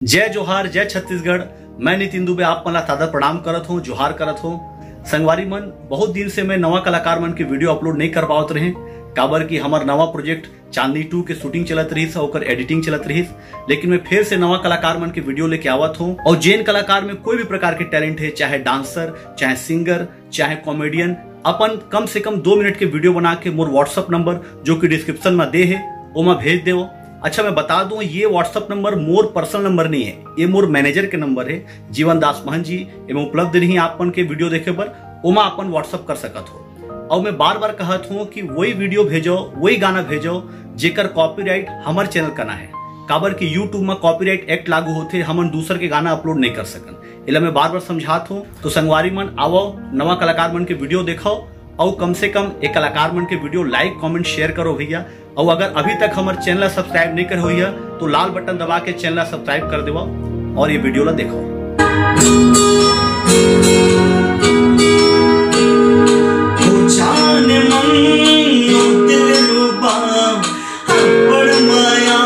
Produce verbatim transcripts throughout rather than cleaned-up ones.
जय जोहार, जय छत्तीसगढ़। मैं नितिन दुबे आप मन ला सादर प्रणाम करत हूँ, जोहार करत हूँ। संगवारी मन, बहुत दिन से मैं नवा कलाकार मन के वीडियो अपलोड नहीं कर पावत रहे, काबर कि हमर नवा प्रोजेक्ट चांदनी टू के शूटिंग चलत रहिस, ओकर एडिटिंग चलत रहिस। लेकिन मैं फिर से नवा कलाकार मन के वीडियो लेके आवत हूँ, और जेन कलाकार में कोई भी प्रकार के टैलेंट है, चाहे डांसर, चाहे सिंगर, चाहे कॉमेडियन, अपन कम से कम दो मिनट के वीडियो बना के मोर WhatsApp नंबर, जो कि डिस्क्रिप्शन में दे है, ओमा भेज देव। अच्छा, मैं बता दूं, ये WhatsApp number more personal number नहीं है, ये मोर मैनेजर के नंबर है, जीवन दास महंत जी। एमे उपलब्ध रही आप मन के वीडियो देखे बर, ओमा अपन WhatsApp कर सकत हो। और मैं बार बार कहत हूँ कि वही वीडियो भेजो, वही गाना भेजो, जेकर कॉपीराइट हमर चैनल कना है, काबर कि YouTube में कॉपीराइट एक्ट लागू होथे, हमन दूसर के गाना अपलोड नहीं कर सकन। एला मैं बार बार समझात हूँ। तो संगवारी मन, आवो, नवा कलाकार मन के वीडियो देखो, और कम से कम एक कलाकार मन के वीडियो लाइक, कमेंट, शेयर करो भैया। और अगर अभी तक हमर चैनल ला सब्सक्राइब नहीं करे होइया, तो लाल बटन दबा के चैनल ला सब्सक्राइब कर देवा और ये वीडियो ला देखो। ओ जान मन, ओ दिलरुबा, अब्बड़ मया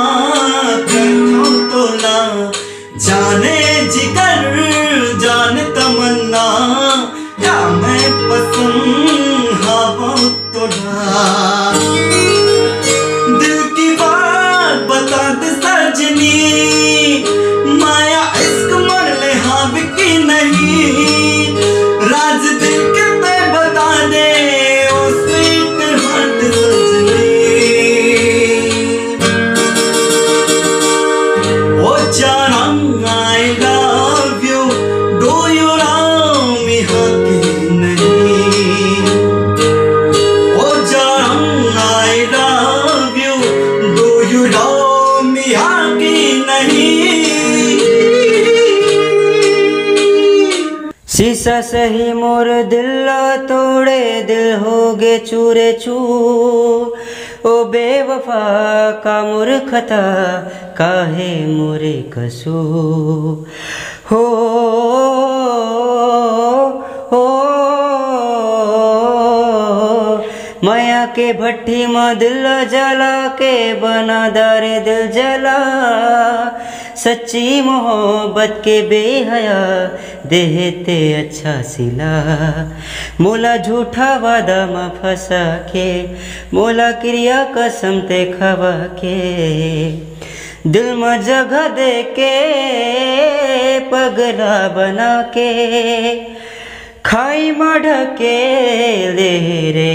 करथों तोला। जाने जिगर, जान तमन्ना, का मैं पसंद हवं तोला। दिल की बात बता दे सजनी, माया इश्क मोर ले हावी कि नहीं। राज दिल के तैं बता दे, ओ स्वीट हार्ट सजनी। ओ जाना, I love you, do you love me, हाँ कि नहीं? ओ जाना, I love you, do you love me, हाँ कि नहीं? शीशा सही मोर दिल ला तोड़े, दिल होगे चूरे चूर। ओ बेवफा, का मोर खता, का हे मोरे कसूर? हो, हो, मया के भट्ठी म दिल जला के बना दारे दिल जला। सच्ची मोहब्बत के बेहया देहे ते अच्छा सिला। मोला झूठा वादा म फंसा के, मोला क्रिया कसम ते खवा के, दिल म जगह दे के, पगला बना के, खाई म ढकेल दे रे।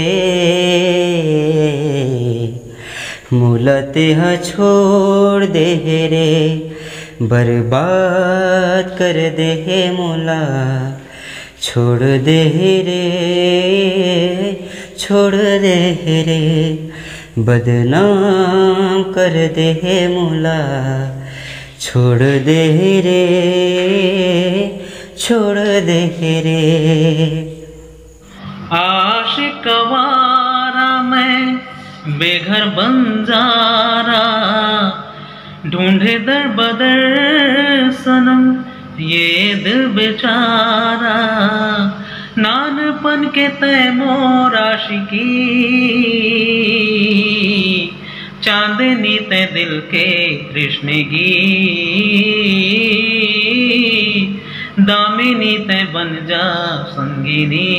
मोला तेहा छोड़ दे रे, बर्बाद कर दे हे मोला। छोड़ दे रे, छोड़ दे रे, बदनाम कर दे हे मोला। छोड़ दे रे, छोड़ दे रे। आशिक आवारा मैं, बेघर बंजारा, ढूंढे दर बदर सनम ये दिल बेचारा। नानपन के तय मोर आशिकी, चांदनी तय दिल के कृष्णगी, दामिनी तय बन जा संगिनी।